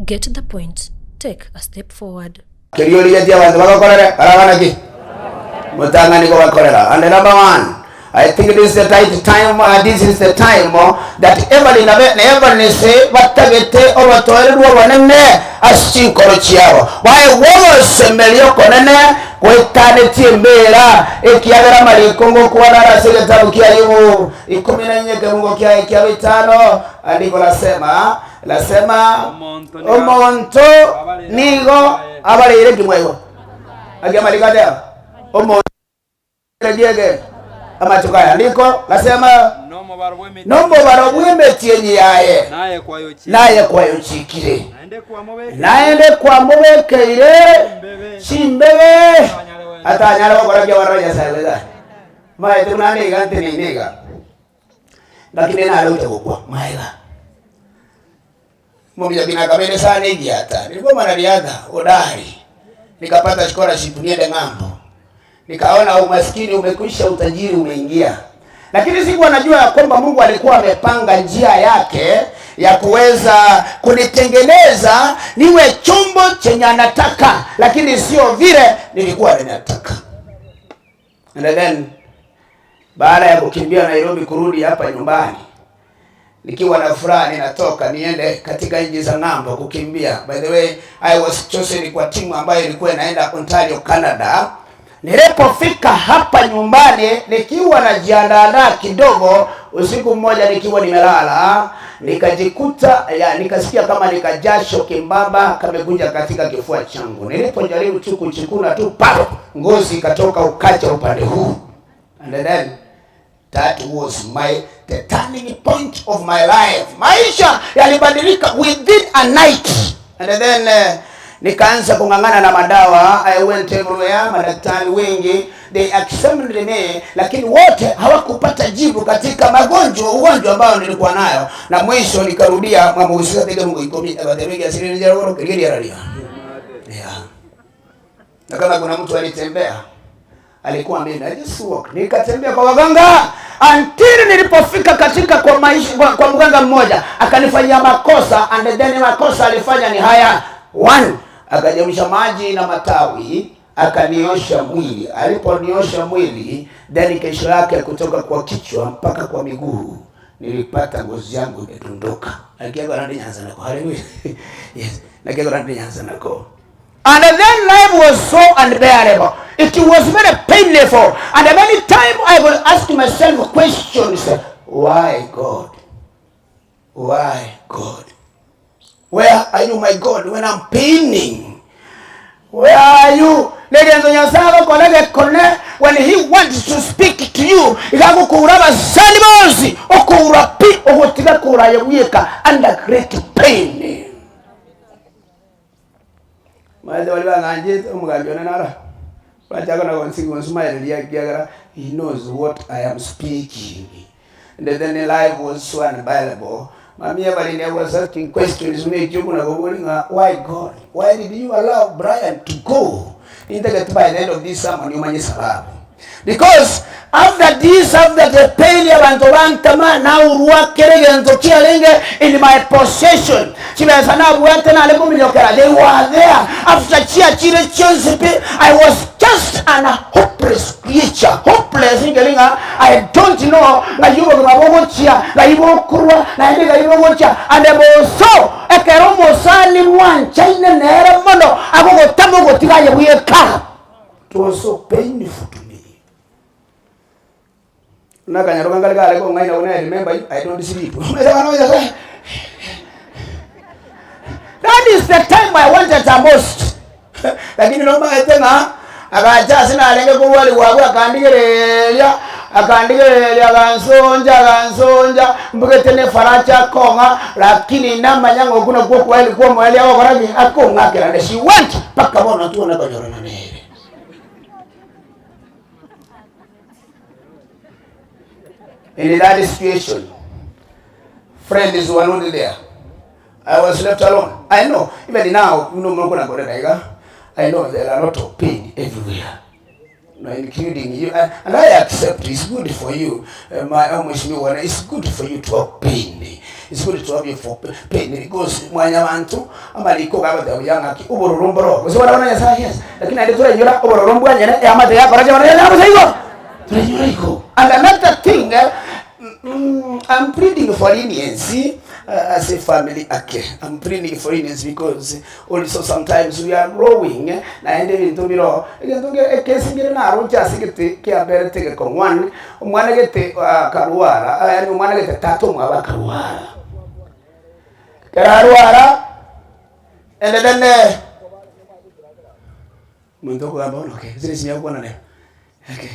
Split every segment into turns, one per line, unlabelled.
Get the point, take a step forward.
Keria origetie abanto bagokorere, baraba naki? Motang'ani kobakorera. And number one, I think this is the right time, uh, this is the time uh, that Evelyn abe na Evelyn se batagete obotoereru obonene ase chinkoro chiabo. Baegwe ogosemeria okonene goetanetie embera, ekiagera amariko ngokwana are ase egetabu kia Ayubu ikomi na inye ekemungo kiaye kia bitano, andiko lasema Lasema, Omonto nigo abareire ki mwaigwa? Naki amariko ateba, Omonto abareire ki eke? Amatuko aya. Ndiko lasema, Nomobaro bw'emetienyi yaye, naye kwayochikire, naende kwamobekeire chimbebe, atanyare gokora ki abana ba Nyasae goetania. Maete buna niga nteneine iga. Lakini nare gocha gokwa maega. Momiyoki nakabere sana ebiata, nilikuwa mwanariadha hodari, nikapata scholarship niende ng'ambo, nikaona umaskini umekwisha, utajiri umeingia. Lakini sikuwa najua ya kwamba Mungu alikuwa amepanga njia yake ya kuweza kunitengeneza niwe chombo chenye anataka, lakini sio vile nilikuwa ninataka. And then baada ya kukimbia Nairobi kurudi hapa nyumbani nikiwa na furaha ninatoka niende katika nchi za ng'ambo kukimbia. By the way, I was chosen kwa timu ambayo ilikuwa inaenda Ontario, Canada. Nilipofika hapa nyumbani nikiwa najiandaa kidogo, usiku mmoja nikiwa nimelala nikajikuta ya, nikasikia kama nikajasho kimbamba kamekuja katika kifua changu. Nilipojaribu tu kuchikuna tu pap, ngozi ikatoka ukacha upande huu. And then that was my the turning point of my life. Maisha yalibadilika within a night. And then nikaanza kung'ang'ana na madawa. I went everywhere, madaktari wengi they examined me, lakini wote hawakupata jibu katika magonjwa ugonjwa ambao nilikuwa nayo, na mwisho nikarudia mwamuhusika tege Mungu ikomi abatemegi asiri njaroro kirigiri araria yeah. Na kama kuna mtu alitembea alikuwa mimi, I just walk. Nikatembea kwa waganga until nilipofika katika kwa maisha, kwa mganga mmoja akanifanyia makosa, and then makosa alifanya ni haya: one, akajemsha maji na matawi akaniosha mwili. Aliponiosha mwili, then kesho yake kutoka kwa kichwa mpaka kwa miguu nilipata ngozi yangu imedondoka. Nakiago nako. Haleluya. Yes. Nakiago nako. And then life was so unbearable. It was very painful. And many times I will ask myself questions. Why God? Why God? Where are you, my God, when I'm paining? Where are you? Legenzo Nyasaye agokorege kone when he wants to speak to you igagukura abasani bonsi okura pi ogotiga kuraye bweka under great pain. Maete bari bang'anchete omogambi one naro bachaka na gonsi gonsumaereria ekiagera he knows what I am speaking. And then life was so unbearable. Mami Evelyn, I was asking questions mechio kuna gobori ng'a why God? Why did you allow Brian to go? Nintagete by the end of this sermon umanye sababu. Because after this, after the pain abantu bantama naurwa keregento kiarenge in my possession. Chibesa nabwate nare kuminyokera. They were there. After chia chire chionsi pi, I was just an hopeless creature. Hopeless ngelinga I don't know ngayubo mabogochia ngaibokurwa naende ngaibogochia and boso ekero omosani mwanchaine nere mono agogotama ogotigaye bweka. It was so painful to me. Nakanyaro kangare kare kong'aina when I remember you, I don't sleep. That is the time I wanted the most. Lakini nomaete ng'a agacha ase narenge korwari gwabwe akandigereria akandigereria agansonja agansonja mbugete ne faracha akong'a lakini namanya ng'a okwo nakwo okweri kwa omoerio agokora ki akong'akera and she went mpaka bono tuona konyorana nere. In that situation, friends were not there. I was left alone. I know, even now, you know, I know there are a lot of pain everywhere. No including you and I accept it's good for you my omweshimiwa one it's good for you to have pain it's good to have you for pain because mwanyabanto amariko gagoteba buya ng'aki obororo mboro gose barabwo na Nyasaye yes lakini naende torainyora obororo mbwanyene eamate yakora ki bono Nyasaye bosa igo torainyora igo and another thing I'm pleading for leniency as a family ake I'm pleading for leniency because Also sometimes we are growing, naende ebinto mbiroo, egento nge ekesi nkere naroche ase egete kiaberete egekong'u omwana gete akarwara yaani omwana gete tata omwabo akarwara. Ekero arwara, and then omonto okogamba bono okay, ase risinyo agokwana nere, okay.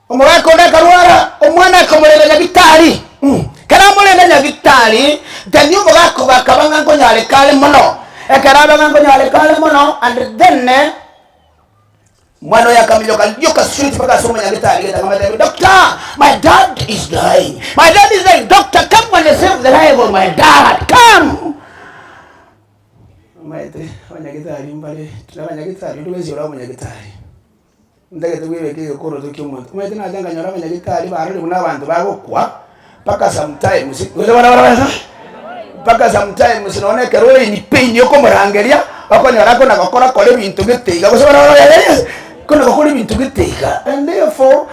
Omogaka onde akarwara, omwana akamorenda nyagitari. Ekero amorenda nyagitari, then omogaka obo akaba ng'a nkonyareka are mono. Ekero aba ng'a nkonyareka are mono, and then omwana oyo akaminyoka rioka straight mpaka ase omonyagitari gete akamotebia, doctor, my dad is dying, my dad is dying, doctor come and save the life of my dad, come. Omanyete abanyagitari mbare, abanyagitari, onde bwensi ore omonyagitari. Ntagete bwebeke egekoroto ki'omonto. Omanyete nacha nkanyora abanyagitari barore buna abanto bagokwa, mpaka sometimes, gose bono barabwo mpaka sometimes nonye ekero ore in pain okomorangeria, okonyora akona gokora kora ebinto gete iga, gose bono kona gokora ebinto gete iga. And therefore,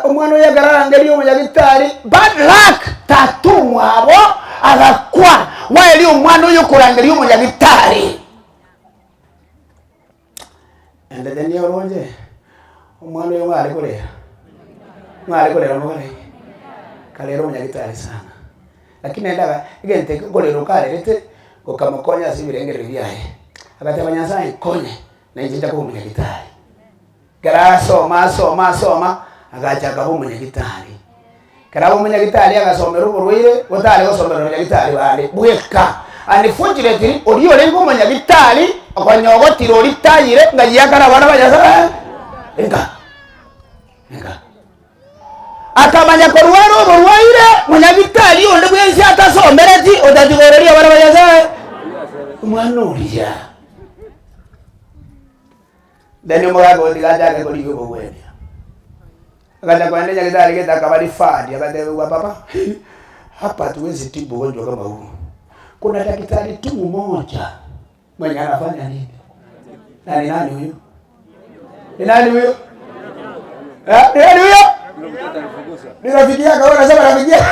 omwana oyo ekero arangeria omonyagitari, bad luck, tata omwabo agakwa, while omwana oyo okorangeria omonyagitari. Naende tenia oronche, omwana oyo ng'are korera, ng'are korera mogore ki? Karera omonyagitari sana. Lakini naende aba egento eke nkorera okarerete, gokamokonya ase ebirengererio biaye, agateba Nyasaye nkonye, na inche ncha koba omonyagitari. Ekero asoma asoma asoma, agacha akaba omonyagitari. Ekero aba omonyagitari agasomera oborwaire botare gosomera abanyagitari bande bweka. Unfortunately, oria orenge omonyagitari okonya ogotira oria tayire ng'a giakare abana ba Nyasaye nka nka. Akamanya korwara oborwaire monyagitari onde bwensi atasomereti otatigoreria abana ba Nyasaye omwana oria. Then omogaka oyo tiga achake korigia obogwenia. Agacha kogenda nyagetari gete akaba referred agatebigwa papa hapa hatuwezi tibu ugonjwa kama huu. Kuna daktari tu mmoja mwenye anafanya nini? Na ni nani huyu? Ni nani huyo? Eh, ni nani huyo? Ni rafiki yako, wewe unasema rafiki yako.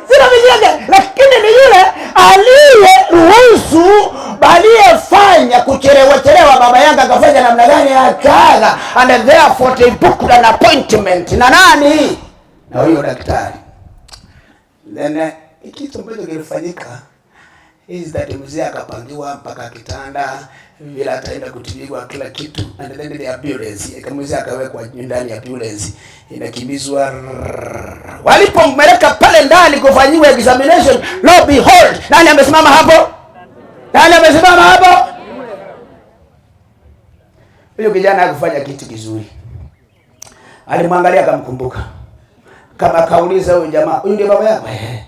Si rafiki yake, lakini ni yule aliyeruhusu aliyefanya kuchelewa chelewa, baba yake akafanya namna gani, akaaga, and therefore they booked an appointment na nani? Na huyo daktari. Then eh, kitu ambacho kilifanyika is that mzee akapangiwa mpaka kitanda vile ataenda kutibiwa kila kitu, and then the ambulance mzee akawekwa ndani ya ambulance inakimbizwa. Walipompeleka pale ndani kufanyiwa examination, lo behold, nani amesimama hapo? Nani amesimama hapo? Huyo kijana hakufanya kitu kizuri, alimwangalia akamkumbuka, kama akauliza huyu jamaa, huyu ndiye baba yako? Eh.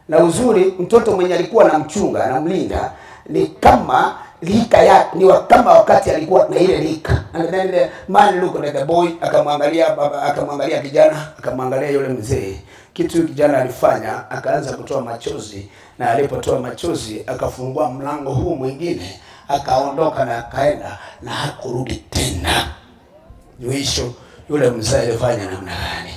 Na uzuri mtoto mwenye alikuwa anamchunga anamlinda ni kama lika ya ni kama wakati alikuwa na ile lika. And then the man looked at the boy, akamwangalia baba, akamwangalia kijana, akamwangalia yule mzee. Kitu kijana alifanya, akaanza kutoa machozi, na alipotoa machozi akafungua mlango huu mwingine, akaondoka na akaenda na hakurudi tena. Mwisho yule mzee alifanya namna gani?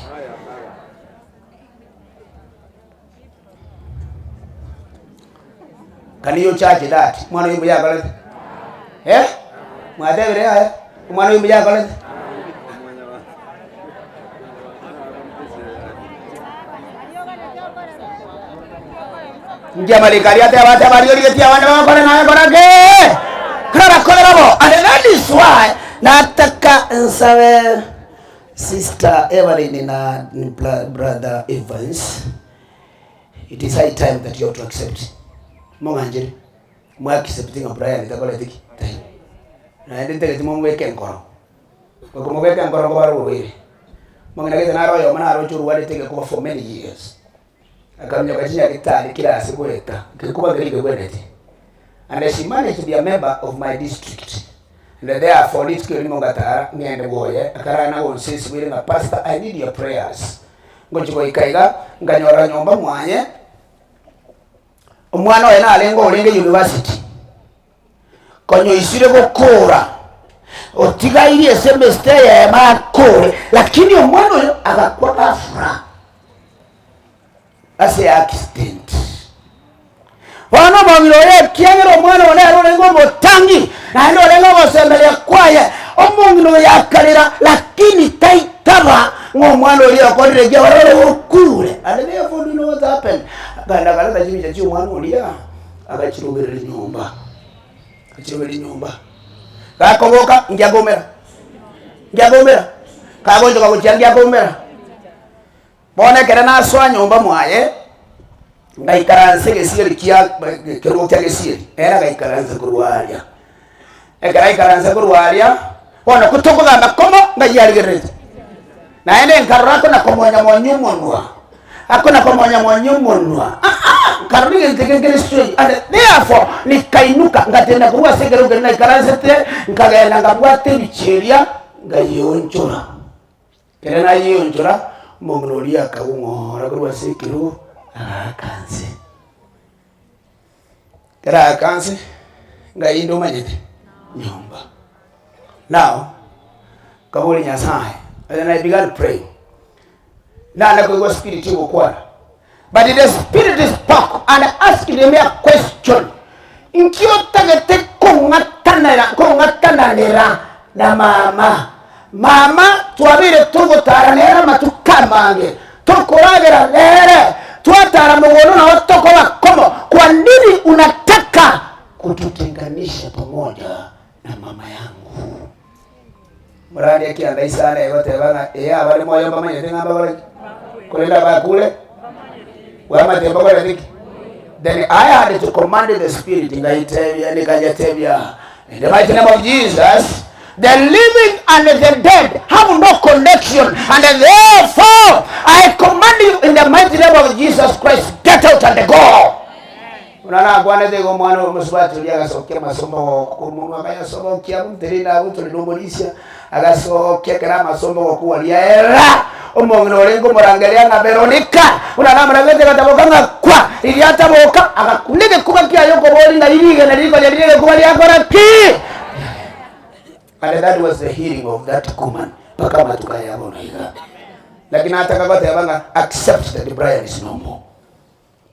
Can you charge that? Mwana uyu mbuya akorete? Eh? Mwatebire yaya? Omwana oyo mbuya akorete? Inki amariko aria ateba ateba aria origetie abande bagokore naye kora ki? Kora bakore babo. And that is why nataka nsabe Sister Evelyn na Brother Evans It is high time that you have to accept. Mong'anchere, mwa accept ng'a Brian takoreti ki? Taiyo. Naende ntagete momobeke enkoro. Gokomobeka enkoro nkobare oborwaire. Mong'ina gete naro oyomo naroche orwarete egekuba for many years. Akaminyoka chinyagitari kera ase goeta, egekuba keria kegwenereti. And she managed to be a member of my district. And therefore rituko erimo ngatara ng'ende bwoye, akarara nagonsa esibwere ng'a pastor I need your prayers. Ngochia goika iga, nkanyora nyomba mwaye, omwana oye narenge orenge university, konya oisire gokora, otigairie esemester eyemo akore, lakini omwana oyo agakwa ghafla ase accident. Bono omong'ina oyo ekiagera omwana one nere orenge omotangi, naende orenge ogosemeria kwaye, omong'ina oyo akarera, lakini taitaba ng'a omwana oria okorire ki abarore okure. And therefore do you know what happened? Akaenda akareta chibicha chia omwana oria, agachirobereria nyomba, agachirobereria nyomba. Gakoboka, ngiakoumera, ngiakoumera, kagonchoka gochia ngiakoumera. Bono ekero nasoa nyomba mwaye, ngaikaransa egesieri kia ekerogo kia gesieri, ere agaikaransa korwa aria. Ekero aikaransa korwa aria, bono ko tokogamba komo, ng'ai arigererete. Naende nkarora akona komonya-monya omonwa, akona komonya-monya omonwa, aa, nkarora egento eke nkere strange, and therefore nikainuka, ngatenda korwa ase ekerogo keria naikaransete, nkagenda nkabwata ebichie eria, nkayeonchora. Ekero nayeonchora, omong'ina oria akagong'ora korwa ase ekerogo, agaaka nse. Ekero aaka nse, ng'ai inde omanyete? Nyomba. Now, nkaboria Nyasaye, and I began praying, nana koigwa spirit egokwana, but the spirit spoke and asked me a question, nki otagete kong'atanera kong'atananera na mama? Mama twabeire togotara nere amatuko amange, tokoragera nere, twatara mogondo nao tokoba komo, kwa nini unataka kututenganisha pamoja na mama yangu? Morande ekianda isana egoteba ng'a ee abare moyo mbamanyete ng'a mbakore ki? Korende abakure bwamate mbakorete ki? Then I had to command the spirit ngaitebia nikanyetebia in the mighty name of Jesus the living and the dead have no connection and therefore I command you in the mighty name of Jesus Christ get out and go. Buna nakwanete igo omwana omosubati oria agasokia amasomo omonwa akayasobokia abunterinde abuntorire omorisia agasokia ekero amasomo gokwa riaera omong'ina orenge omorangeria ng'a Veronika buna namorangete gataboka ng'a kwa riria ataboka agakuna egekuba kiaye okoboria ng'ai rigena rikonya riria egekuba riakora ki? And that was the healing of that woman mpaka amatuko aya bono iga. Lakini nataka goteba ng'a accept that Brian is no more.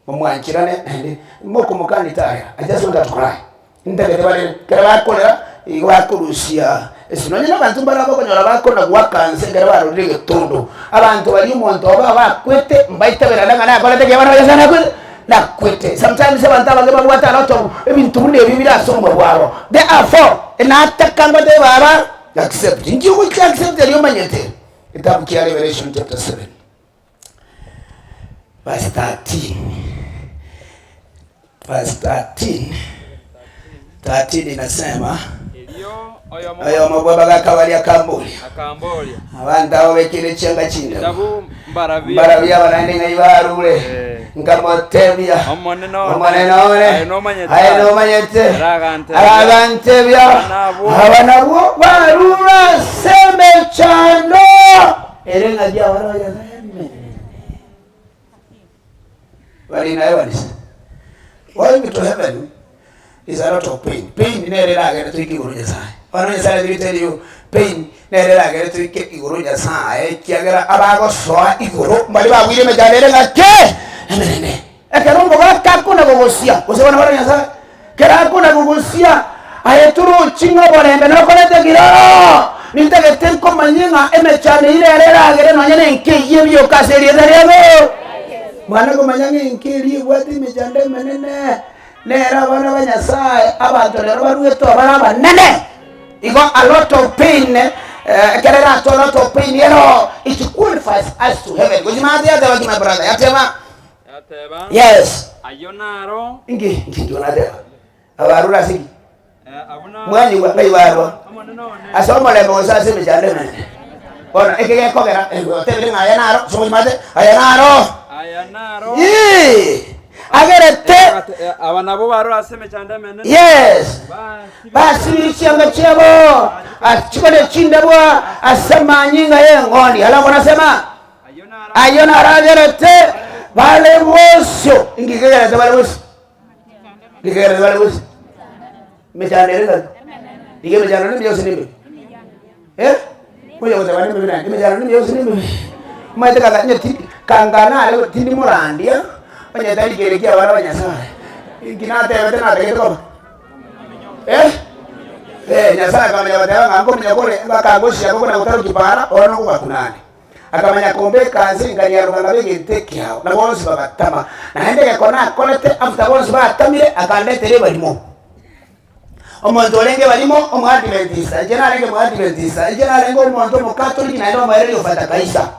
Momwancherane naende mokomokania taya, I just want her to cry. Ntagete barere, ekero bakorera igo bakorusia ase nonye na abanto mbare abakonyora bakona goaka nse ekero barorire egetondo. Abanto baria omonto obo abakwete mbaitaberane ng'a nakorete ki abana ba Nyasaye nakwete nakwete. Sometimes abanto abange babwate a lot of ebinto buna ebi bire ase obogima bwabo. Therefore, nataka ngotebe baba accept. Inki ogochi accept erio omanyete? Ekitabu kia Revelation chapter 7. Verse 13. Verse 13. 13 inasema
Erio oyomo
oyomo bw'abagaka baria akamboria
akamboria,
abanto abo bekire chianga chindabu
Ndabu mbarabia
mbarabia aba naende ng'ai barure
Eh.
nkamotebia
Omonene one,
omonene one
aye nomanyete
aye nomanyete
Aragantebia,
aragantebia
Aba nabwo.
aba nabwo barure ase emechando Ere ng'aki abana ba Nyasae emenene bari in heavens. Going to heaven is a lot of pain. Pain nere eragere toike igoro Nyasae. Abana ba Nyasae let me tell you, pain nere eragere toike igoro Nyasae ekiagera abagosoa igoro mbari bagwire emechando ere ng'aki? Emenene. Ekero omogaka akona gogosia, gose abana ba Nyasae, Kera akona gogosia, aye torochi ng'a oborembe nokorete kiroro. Nintagete nkomanye ng'a emechando eyio nere eragere nonya nenka eyio ebioka ase erieta riabo. Mwana komanya ng'a enka eria ebwate emechando emenene, nere abana ba Nyasaye, abanto rero baruete abare abanene. Igo a lot of pain, ekero eratoe a lot of pain ero, it qualifies us to heaven. Gochi maate yateba ki my brother? Yateba.
Yateba,
Yes.
Ayio naro.
Inki inki nkio nateba? Abarure ase ki?
Eh, abwo naro.
Mwanyigwa ng'ai barwa?
Omonene one.
Ase omorembe gose ase emechando emenene. Bono eke gekogera eh, otebire ng'a aya naro, ase omanyete, aya naro.
Aya naro.
Ii, agerete.
Aba nabwo barure ase emechando emenene.
Yes. Basibire chianga chiabo, chikore chindabwa ase amanyinga y'eng'ondi. Alafu anasema ayio naragerete bare bosio. Inki kegerete bare bosio? Inki kegerete bare bosio? Emechando ere ngaki? Iga emechando nemiya gose nemibe? Eh? Oyo goteba nemibe naende, emechando nemiya gose nemibe? Omanyete kanga onye ti kanga nare tindi morandia, onye tari kere kia abana ba Nyasaye, inki natebete natagete koba? Eh? Eh, Nyasaye akamanya goteba ng'a nkomanya kore bakangosia kobuna gotari kipara, bono ngobakunane. Akamanya kombeka nse nkaniaroka nkaba egento ekiao, na bonsi bagatama. Naende egekone akorete after bonsi batamire, akandetera ebarimo. Omonto orenge ebarimo, Omoadventista, inche narenge Omoadventista, inche narenge omonto Omokatoliki naende omoereri o Father Kaisa.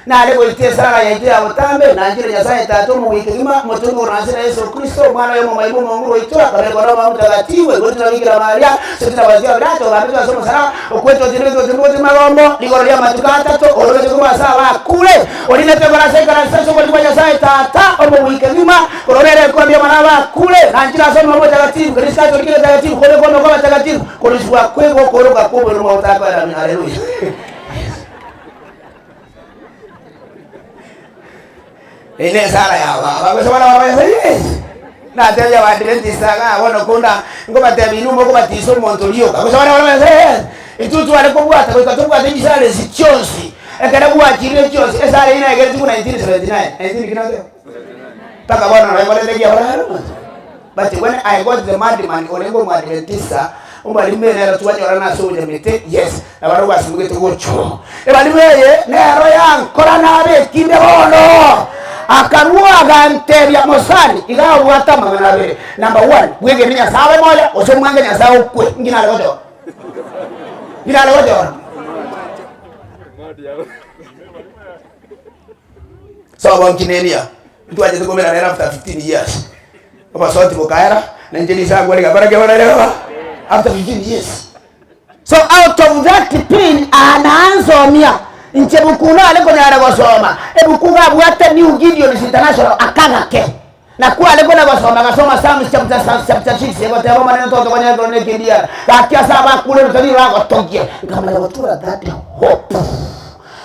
Nare goitia esara yaito ya botambe, nanchire Nyasaye Tata omobui kegima, Omotongi korwa nse na Yeso Kristo, Omwana oye omomoima omonguru oito, akabekwa na Omwana Omotagatifu, aiboretwe na Bikira Maria, ase tinabatia Pilato, ogambetwe ase omosalaba, okwete otindegetwe otimbogote magombo, rigoro ri'amatuko atato, orobete korwa ase abakure, orinetwe igoro ase ekaranso ase oborio bwa Nyasaye Tata, omobui kegima, korwa rero ekwambia amo nabakure, nanchire ase Omwana Omotagatifu, Kristo Katoliki Etagatifu, kobekwa amo kw'abatagatifu, korusibwa kwegwa okooroka kw'oborimo gotakoera. Haleluya. Eye nesara ya baba gose bono baba yes. Natebia Abaadventista ng'a bono konda nkobatebia inwe mokobatisa omonto rioka gose bono baba yes. Intwe tware kobwata goika tobwate chisare esi chionsi ekero gwachirire chionsi esare eyio naegeretigwe 1979 19 ki nateba? Mpaka bono nabo ekorete ki abararo But when I got the madman orenge omoadventista omwalimu ere nero twanyorana ase obonyamete yes nabarabwo basimogete gocha Ebalimu eye nero yankora nabe ekinde bono akarua agantebia mosani iga obwate amang'ana abere number one bwegene Nyasaye abe moyo gose omwange Nyasaye okwe inki nare gochora? Inki nare gochora? Sobo nkinenia ntwachete koumerana nere after 15 years obosoti bokaera na inche risangwa rigakora ki bono riroba after 15 years so out of that pain anansomia inche buku nare konyara gosoma ebuku iga abwate New Gideons International akagake nakwo are kona gosoma agasoma Psalms chapter chapter 6 egoteba omonene totokonyara korora ekendiara gaki ase abakure rotari roragotogie nkamanya gotura that hope.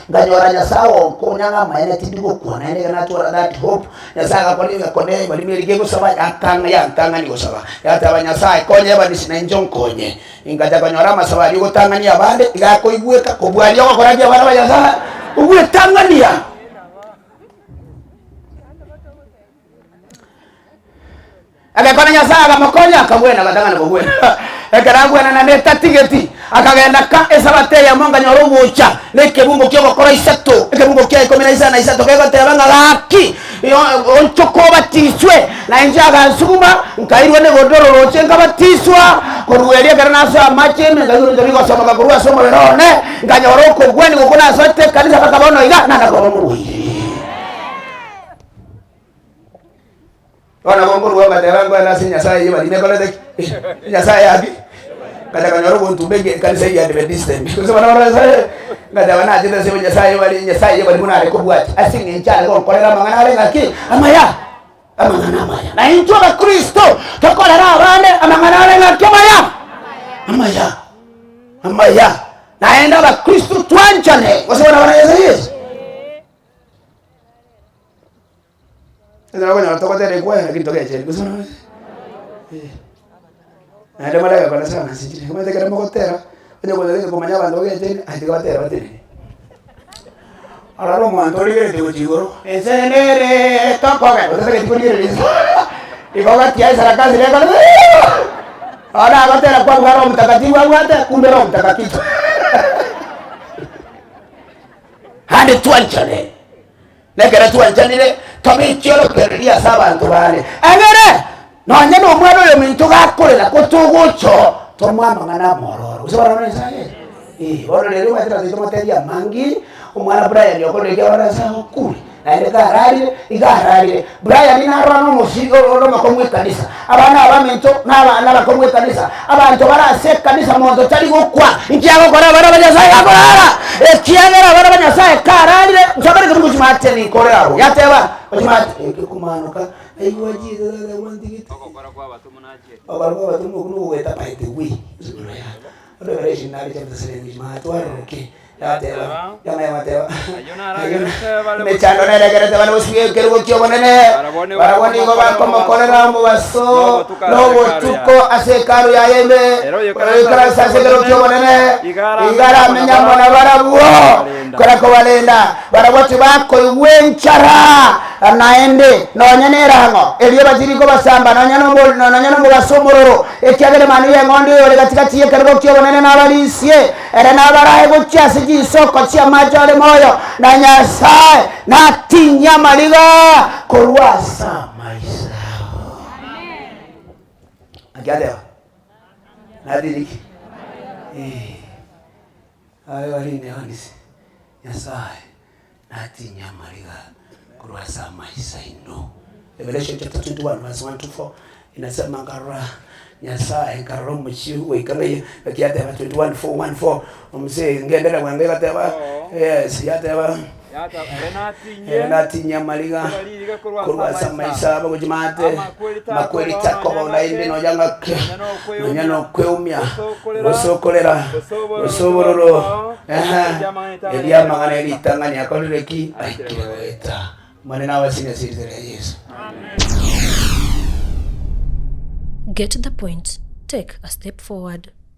Nkanyora Nyasae ogonkonya ng'a amaene tindi gokwa, naende ekero natwara that hope, Nyasae agakora egekone ebarimo eria kegosaba yakang'a yantang'ani gosaba, yateba Nyasae konya ebanisi na inche onkonye. Ingacha konyora amasabo aria ogotang'ania abande, iga akoigweka kobua aria ogokora ki abana ba Nyasae? Ogwetang'ania. Agekora Nyasae akamokonya, akagwena, agatang'ana kogwena. Ekero agwena naende etatigeti, akagenda ka esabato eyemo nkanyora ogocha na ekebungo ki'ogokora isato, ekebungo kia ikomi na isano na isato kegoteba ng'a gaki onchoka obatiswe. Na inche agansuguma, nkairwa negodoro roche nkabatiswa, korwa erio ekero nasoa amache ime nkaigwa ebinto bigosomoka korwa ase omobere one, nkanyora okogwenigwa okwo nasoete ekanisa mpaka bono iga, naende koba omorwaire. Bono nabo nkorua ngateba nkoenda ase Nyasaye eyio barimo ekorete ki? Nyasaye aki? Ngacha konyora ogontumba eke ekanisa eyio ya Adventista ime. Gose bono bono Nyasaye, ngateba nachete ase Nyasaye eyio bari Nyasaye eyio barimo nare kobwatia ase eng'encho are gonkorera amang'ana are ng'aki? Amaya, amang'ana amaya. Na intwe abakristo tokorere abande amang'ana are ng'aki amaya? Amaya, amaya. Naende abakristo twanchane, gose bono bono Nyasaye Yeso. Ekero okonyora togotera ekwaya lakini togecheti gose bono eh. Naende more egekone sana ase chire, omanyete ekero mogotera, onye kotagete komanya abanto bagecheni, aye tiga batere batenene. Orore omonto origeretie gochia igoro, ense nere tokogenda, otatageti korigereria inse, igo ogatia esarakasi rekore bono agotera kwabua Roho Mtakatifu abwate, kumbe Roho Mtakatifu Naende twanchane. Na ekero twanchanire, tobe ekiorokererio ase abanto baane. Egere, nonye nomwana oyominto gakorera, ko togocha oo, tomoe amang'ana amororo. Gose barabwo na Nyasaye? Eh, bono rero omanyete na tomotebi amangi, omwana Brian okorire ekiagera bono Nyasaye okure, naende kararire, iga ararire. Brian narora nomosi ore omokong'u ekanisa, abana abaminto na abana abakong'u ekanisa, abanto bare ase ekanisa monto tari gokwa, inki agokora abana ba Nyasaye gakorara? Ekiagera abana ba Nyasaye kararire, nsomere ekebugu chimate ninkore abwo, yateba, ochimate, ekekumanoka. Aigwa Jesus tata gwantigete.
Ogokora kw'abatomwa nachiete.
Ogokora kw'abatomwa okwo nogoeta by the way. Revelation nare chapter 7 matwaroroke yateba yamanya goteba
Ayio naragerete bare
emechando neregerete bare bosio ekerogo ki'obonene
Barabwo nigo
barabwo nigo bakomokorera omobaso
Nobotuko ase
nobotuko ase hekalu yaye ime
Ere oyoikaranse
oyoikaranse ase ekerogo ki'obonene
Iga aramenya
iga aramenya
amo
amo
na
nabarabwo
Kobarenda.
kora kobarenda barabwo tibakoigwa enchara naende nonya nerang'o erio bachiri kobasamba nonya nonya nomobaso omororo Ekiagera Emanwa y'Eng'ondi oyore gati-gati y'ekerogo ki'obonene nabarisie, ere nabarae gochia ase chinsoko chi'amache are moyo, na Nyasae natinyie amariga korwa ase amaiso abo. Naki ateba? Natinyie ki? Eh. Aye barinde onsi, Nyasae natinyie amariga korwa ase amaiso aino. Revelation chapter 21 verse 1 to 4 inasema nkarora Nyasaye nkarora omochie goika ng'ai naki yateba 21 4 1 4 omosee ngenderera bwango egateba yes yateba
Yata ere natinye
ere natinyie amariga
korwa riiga korwa ase
korwa ase
amaiso
amaiso abo gochia maate
Amakweri takoba
makweri takoba
nonya
naende
ng'ake,
nonya ng'ake
nonya nokweumia,
nonya nokweumia
gose okorera,
gose okorera
gose obororo
gose obororo
tibwakobao,
ehe
eria amang'ana
eria amang'ana
ritang'ani
eritang'ani akorire ki
Aikire
aikire
goeta.
goeta Omonene abasinye ase erieta ria Yeso.
Get the point, take a step forward.